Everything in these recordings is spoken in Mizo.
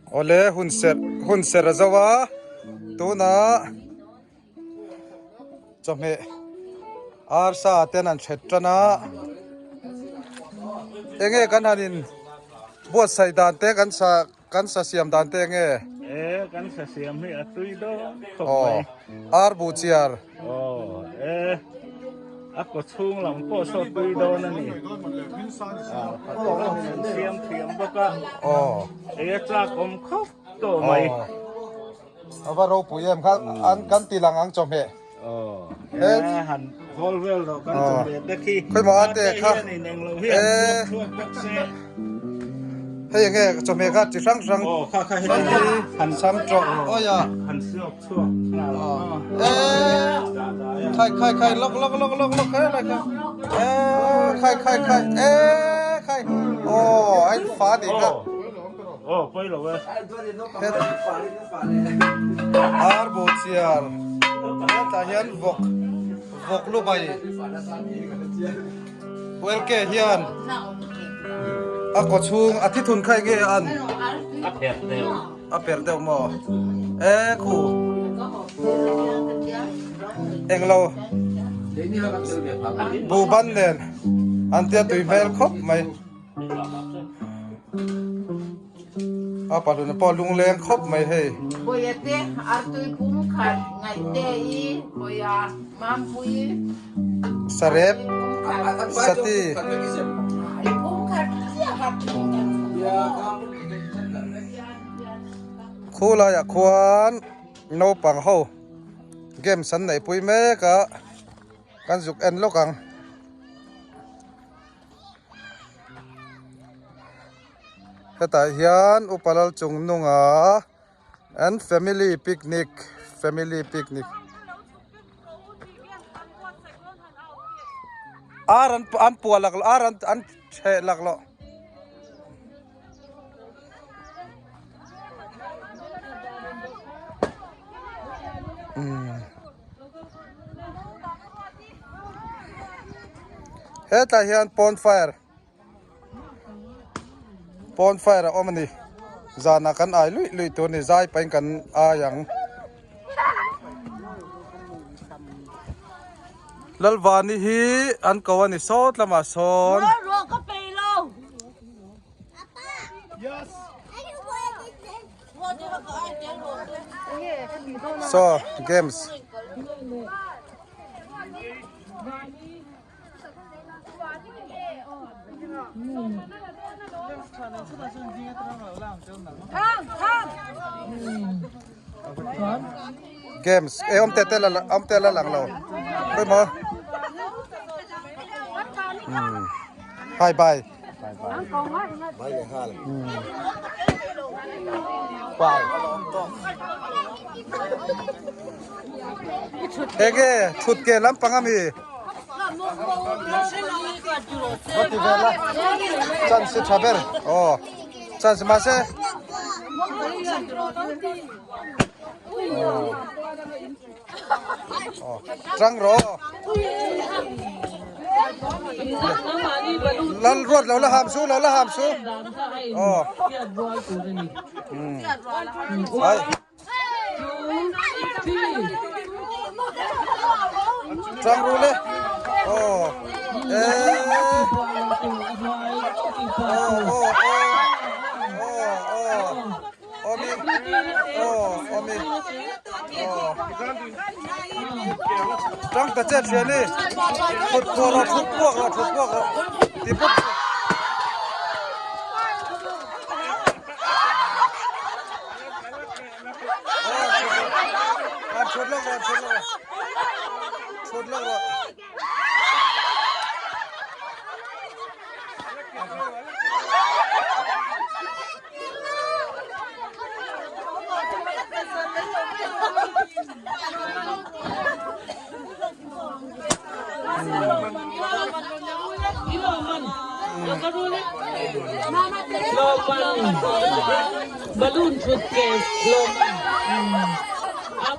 Awle hun serh hun serh a zo a tunah chawhmeh arsa ten an hret tan a enge kan han in buatsaih dan te kan sa kan sa siam dan te enge e kan sa siam hi a tui dawn khawp mai ar bu chiar aw e a kaw chhung lam pawh saw tui dawn a ni a siam thiam bawk a aw ei a chak awm khawp tawh mai. A va ropui em kha an kan ti lang ang chawhmeh. Aw e han hawl vel rawh kan chawhmeh te khi. Khawi maw ate kha. E hei enge chawhmeh kha chi hrang hrang. Aw kha kha hei han sam tawh aw ya. Han suak chhuak nghal. E khai khai khai lok lok lok lok lok khai lai kha. E khai khai khai e khai. Aw ai fa ni kha. Aw pawi lo e. Ar bu chiar hetah hian vawk vawk lu bai welke hian a kaw chhung a thi thun kha enge an a per deuh a per deuh maw e khu englo bu ban nen an tia tui hmel khawp mai. A pahluna pawh lungleng khawp mai hei. Bawia te artui pum khat ngaih te i bawia mampui Sarep sati. Pum khat chiah khat. Khu laiah khuan naupang ho games an neihpui mek a kan zuk en lawk ang. Hetah hian Upa Lalchungnunga and family picnic family picnic ar an an puah lak ar an an theh lak lawh. Hetlai hian bonfire bonfire a awm a ni zanah kan ai luih luih tur a ni zai pahin kan ai ang Lalvani hi an ko a ni sawt lamah sawn. So games. Games e om te te la om te la lang lo. Koi mo. Bye bye. Enge thut ke lampang ami va ti vel a chance hi tha ber aw chance mahse Rang rawh. Lal ruat lo la ham su lo la ham su. Oh. Ai. Rang ru le. Oh. Eh. Oh oh oh. Oh oh. Awmi aw awmi aw tang ta chet hrian i thut puak rawh thut puak rawh thut puak rawh ti pup thut lawk rawh thut lawk rawh thut lawk rawh. Balloon thut ke lawm a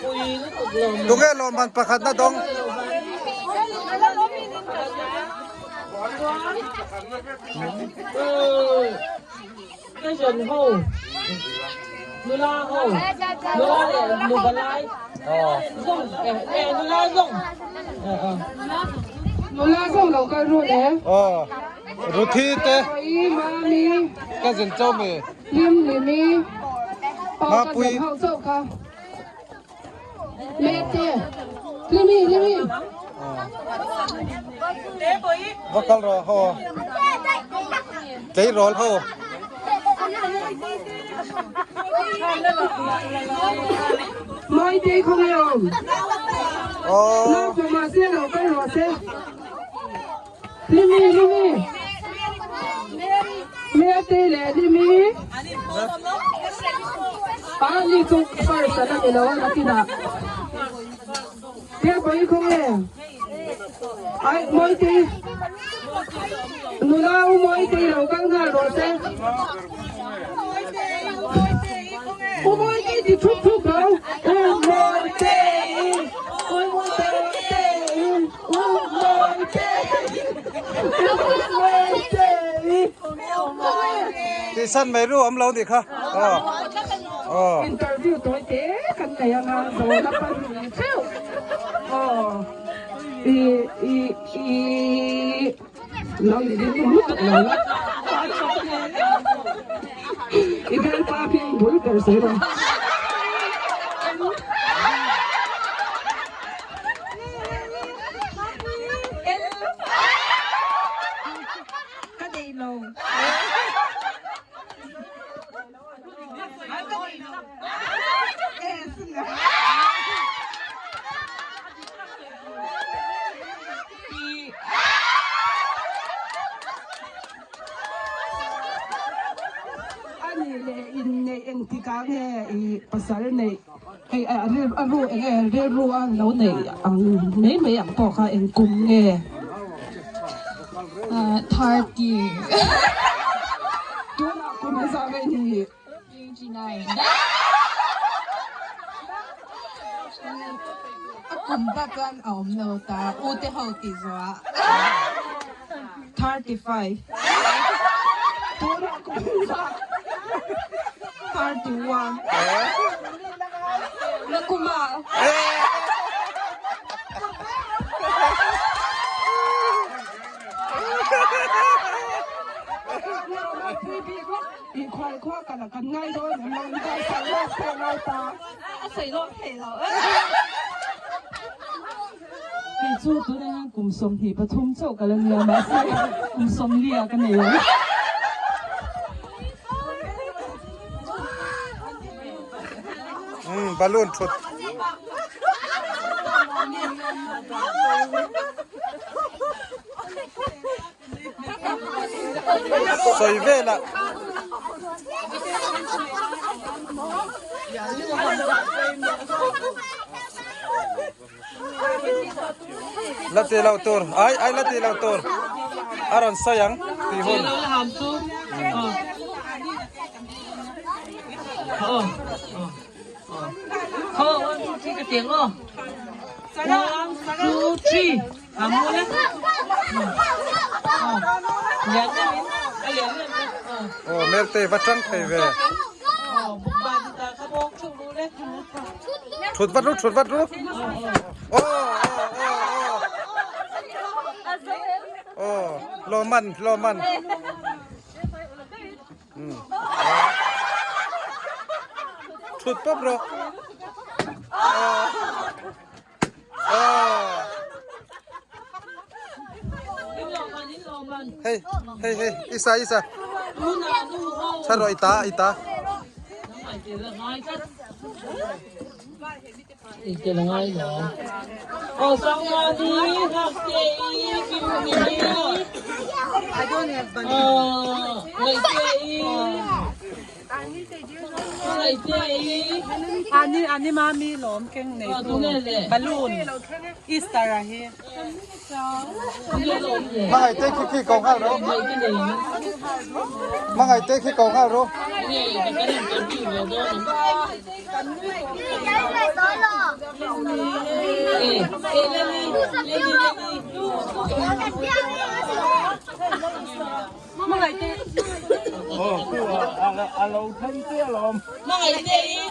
pui lutuk lawm Tunge lawmman pakhat na dawng. Cousin ho nula ho nula leh nupa lai zawng eh nula zawng Nula zawng lo kal ru le. Aw Ruthi te Mami cousin chau mi. Lim Limi aw Mapui. cousin ho chauh kha. Mete Limi Limi. Va kal rawh ho. Tleirawl ho. Maite khawnge awm. Aw. Naupang se lo kal rawh se. Limi Limi. Mete leh Limi. Ani chu first an ani lo a nakinah. Therpawi khawnge. Ai Mawite. Nula u Mawite lo kal nghal rawh se. U Mawite ti thup thup lo. U Mawite U Mawite U Mawite U Mawite. Tihsan mai ru awm lo nih kha. Aw. Aw. Interview tawi te kan nei anga zawhna pahnih theuh. Aw. I i i lo in ding lutuk lo la. I bialpa hming bul ber sawi rawh. Ka nei lo. Ani leh inneih engtikah nge i pasal neih hei a ru eng nge rilru a lo neih ang mai mai ang pawh kha eng kum nge? 30. Tunah kum zah nge ni? 29. A kum bak chuan a awm lo ta u te ho tih zawh ah. 35. Tunah kum zah. 31. Nakuma. Inkhawih khua ka la kan ngai dawn em lo in kai sawi lawk thei ngai ta. A sawi lawk thei lo. Kei chu tunah hian kum 23 chauh ka la nia mahse kum 40 ah ka nei ang. Umm balloon thut. Sawi velah. La ti lo tur ai ai la ti lo tur a rawn sawi ang tih hun. Aw Merte va tang thei ve. Thut vat ru thut vat ru. Aw aw aw aw. Aw lawman lawman. Thut pawp rawh. Hei hei hei isa isa. Chhan rawh ita ita. Ani ani mami lawm keng nei tu balloon Easter a hi. Mangai te khi khi ko nghal ro. Mangai te khi ko nghal ro. A lo thleng chiah alawm. Hmangaih te i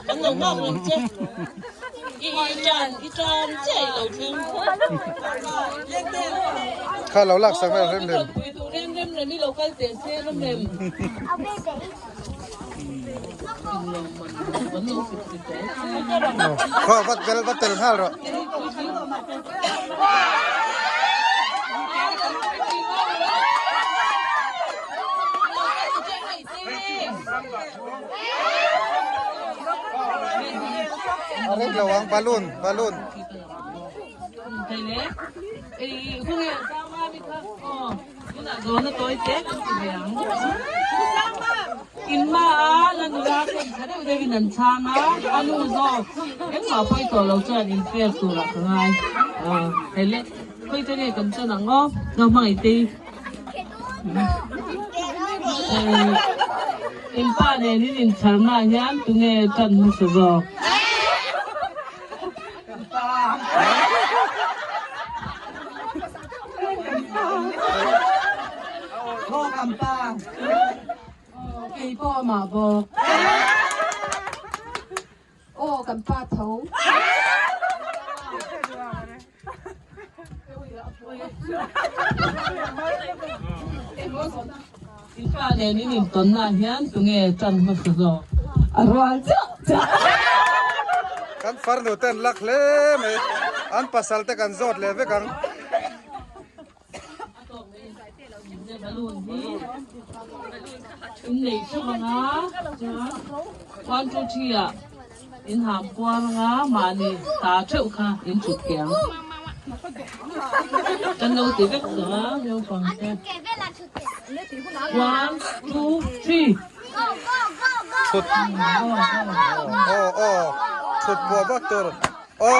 kan lo nghak reng che. I i tan i tan chiah i lo thleng. Kha lo lak sak vel rem rem. Pui duh rem rem rem i lo kal teh se rem rem. Kha vat vel vat tel nghal rawh. A reng lo ang balloon balloon. In hma a la nula ten tha deuh deuhin an chhang a, a nu zawk engmah pawi tawh lo chuan in fair turah ka ngai. Hei le, khawi te nge kan chan ang aw, no hmangaih te hi. In pa nen in inchharna ah hian tunge tan hmasa zawk? Kei pawh amah bawk. Aw kan pa tho. In pa nen in intawnna ah hian tunge tan hmasa zawk? A rual chiah chiah. Kan farnu ten lak hle mai. An pasal te kan zawt leh vek ang. In neih theuh anga chuan 1 2 3 ah in ham kual anga mahni ta theuh kha in thut keh ang. Kan lo ti vek tawh a naupang te. 1 2 3 Thut aw aw thut pawh vak tur aw.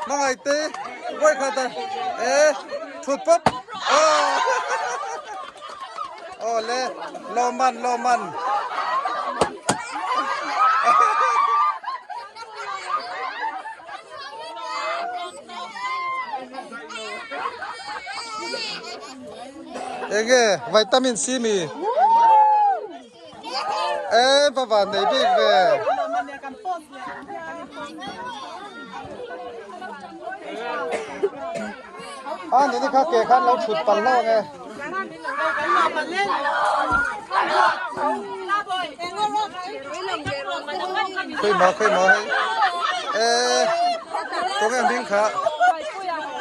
Hmangaih te vawi khat a e thut pawp aw le lawman lawman. Enge vitamin C mi e va van nei bik ve a ni ni kha ke khan lo thut pal lo nge Khoi maw khoi maw hei e tunge hming kha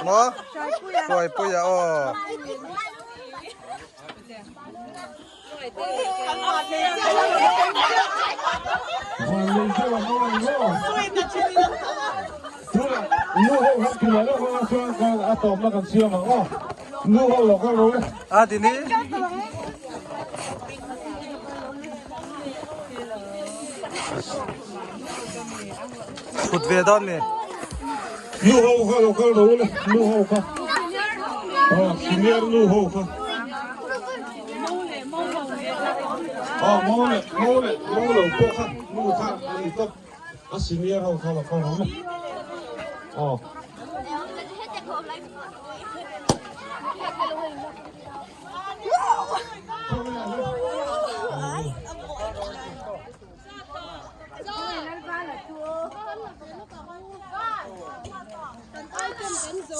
maw Hruaipuia aw. A ti ni. Thut ve dawn mi. Nu ho kha lo kal ro le nu ho kha aw senior nu ho kha aw mo le mo le mo lo pawh kha nu kha a ni tawp a senior ho kha lo kal ro le aw.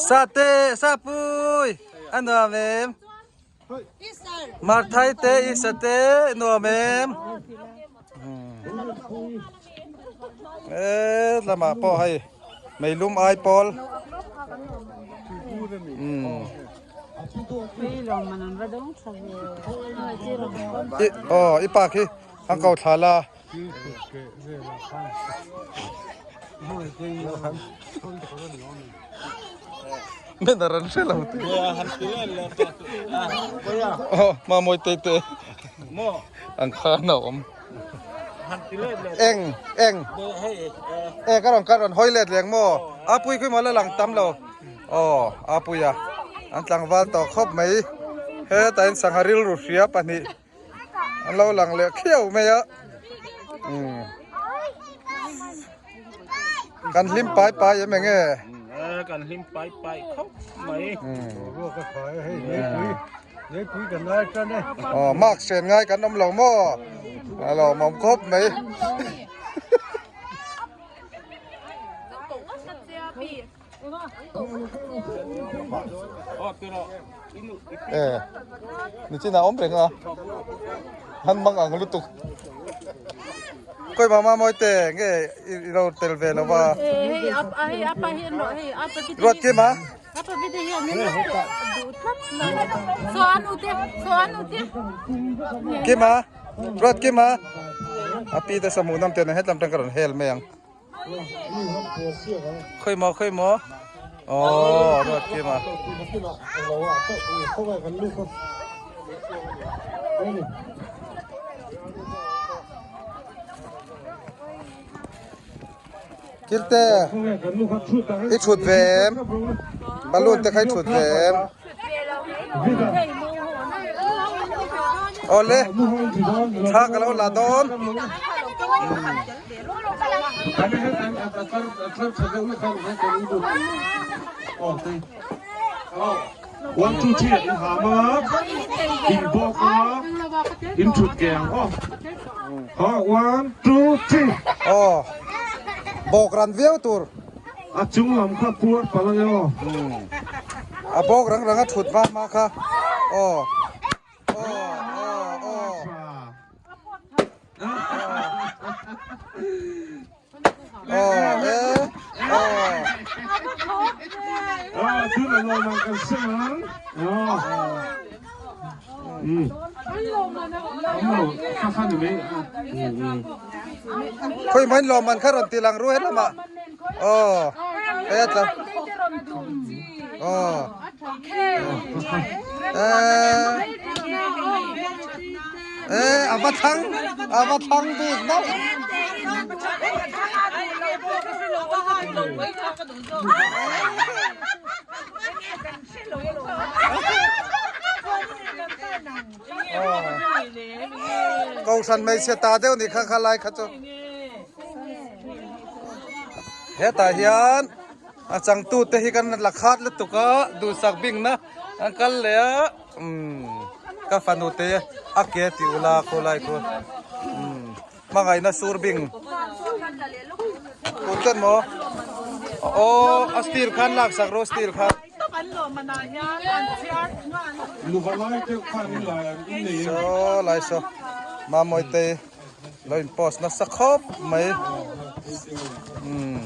Sa te sa pui a nuam em Marthai te Isa te nuam em e lamah pawh hei meilum ai pawl aw i pa khi An ko thla la. Men a ran hre lo te. Oh, ma moi te te. An khan a awm. Eng, eng. E ka rawn ka rawn hawi let leng maw. A pui khi maw la lang tam lo. Aw, a pui a. An tlangval tawh khawp mai. Hetah in sangha rilru hria pahnih. An lo lang leh khiau mai a. Umm. Kan hlim pai pai em enge? Kan hlim pai pai khawp mai. Aw mark hren ngai kan awm lo maw? A lawmawm khawp mai. E nichin a awm reng a han mang ang lutuk koi mama mawi te nge i lo tel ve lo va ruat kim a kim a ruat kim a a pi te samu nam te na hetlam tang ka rawn hel mai ang. Khawi maw khawi maw aw ruat kim a. Kilte i thut ve em balloon te kha i thut ve em awle thla ka lo la dawn. One two three in ham a in bawk a in thut ke ang aw ha one two three aw bawk ran viau tur a chung lam kha puar palh ange aw a bawk rang rang a thut hma hma kha aw aw aw aw Khoi main lawm man kha rawn ti lang ru he lamah aw hei a tla aw e a va thlang a va thlang bik mauh Kohhran hmeichhe ta deuh ni kha kha lai kha chu hetah hian a changtu te hi kan la khat lutuk a duhsak bingna an kal leh a umm ka fanu te a ke tih ula khawlai khu umm hmangaihna sur bing kut ten maw aw a steel khan laksak rawh steel khan. Saw lai saw Mamawii te lo in post nasa khawp mai umm.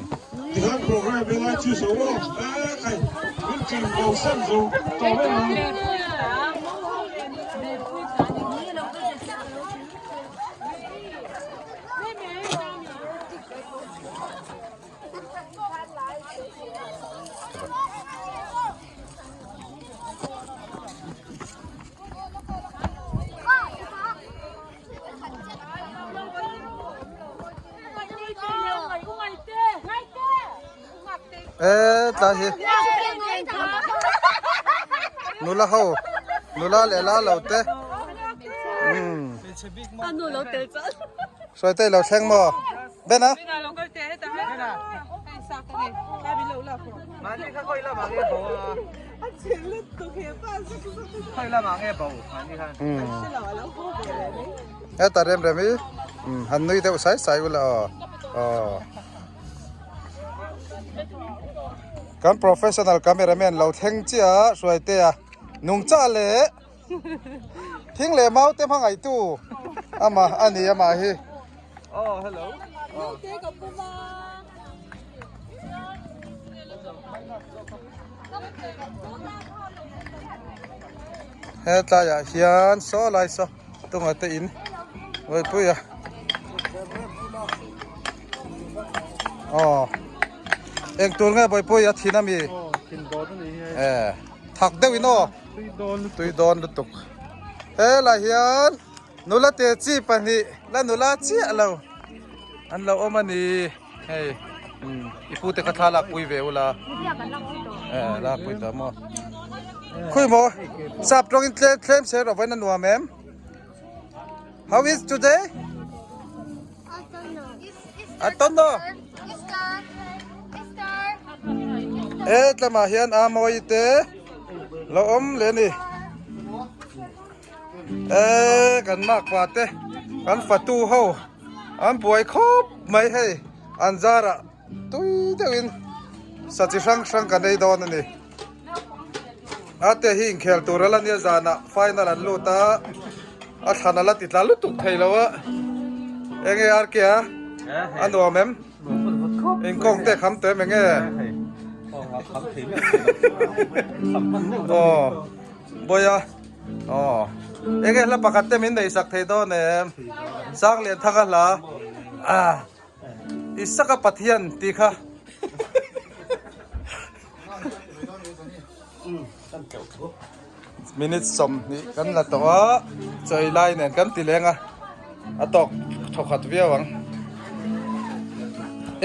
E tlai hi nula ho nula leh la lo te umm sawi te ilo thleng maw Ben a. Heta rem rem hi han nui deuh sai sai ula aw aw kan professional cameraman lo thleng chiah a Hruaitea nungcha leh Thing leh mau te hmangaih tu amah a ni amah hi. Oh hello. He tlaiah hian saw lai saw tunga te in vawipui a. Aw eng tur nge vawipui a thin ami? Aw thin dawt a ni hi. Eh thak deuh in aw. Tui dawn lutuk. Helai hian nula te chi pahnih la nula chiah lo an lo awm a ni hei i pu te kha thla lak pui ve ula eh lak pui ta maw khawi maw sap tawngin tlem tlem se rawh vawiin a nuam em. How is today? I don't know. E tlamah hian a mawi te lo awm leh a ni. E kan makpa te kan fatu ho an buai khawp mai hei an zarah tui deuhin sa chi hrang hrang kan ei dawn a ni. A te hi inkhel tur a la nia zanah final an lut a a thlan a la ti tla lutuk thei lo a enge RK a a nuam em inkawng te kham tawh em enge aw bawiha aw enge hla pakhat te min neih sak thei dawn em Sanglianthanga hla ah Isaka Pathian tih kha. Minute 20 kan la tawh a, chawi lai nen kan ti leng a, a tawk thawkhat viau ang.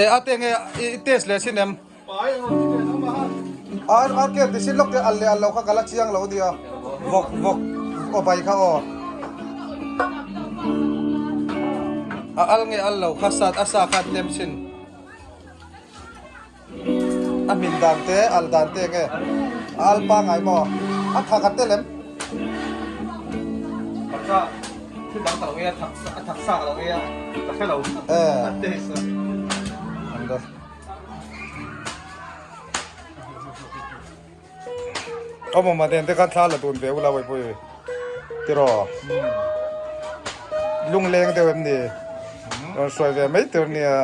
E a te nge i test leh sin em? Ar ar ken ti sin lawk te al leh al lo kha ka la chiang lo nia. Vawk vawk aw bai kha aw. A al nge al lo kha sat a sa kha nem sin. A hmin dan te, al dan te nge? A al pangai maw? A thak a tel em? Taksa thil dang ka lo ei a, a thak sa ka lo ei a, ka hre lo. Eh. A taste a. Under. Awm awm a den te khan thla la dun ve ula Waipuii tiraw lungleng deuh em ni rawn hruai ve mai tur nia.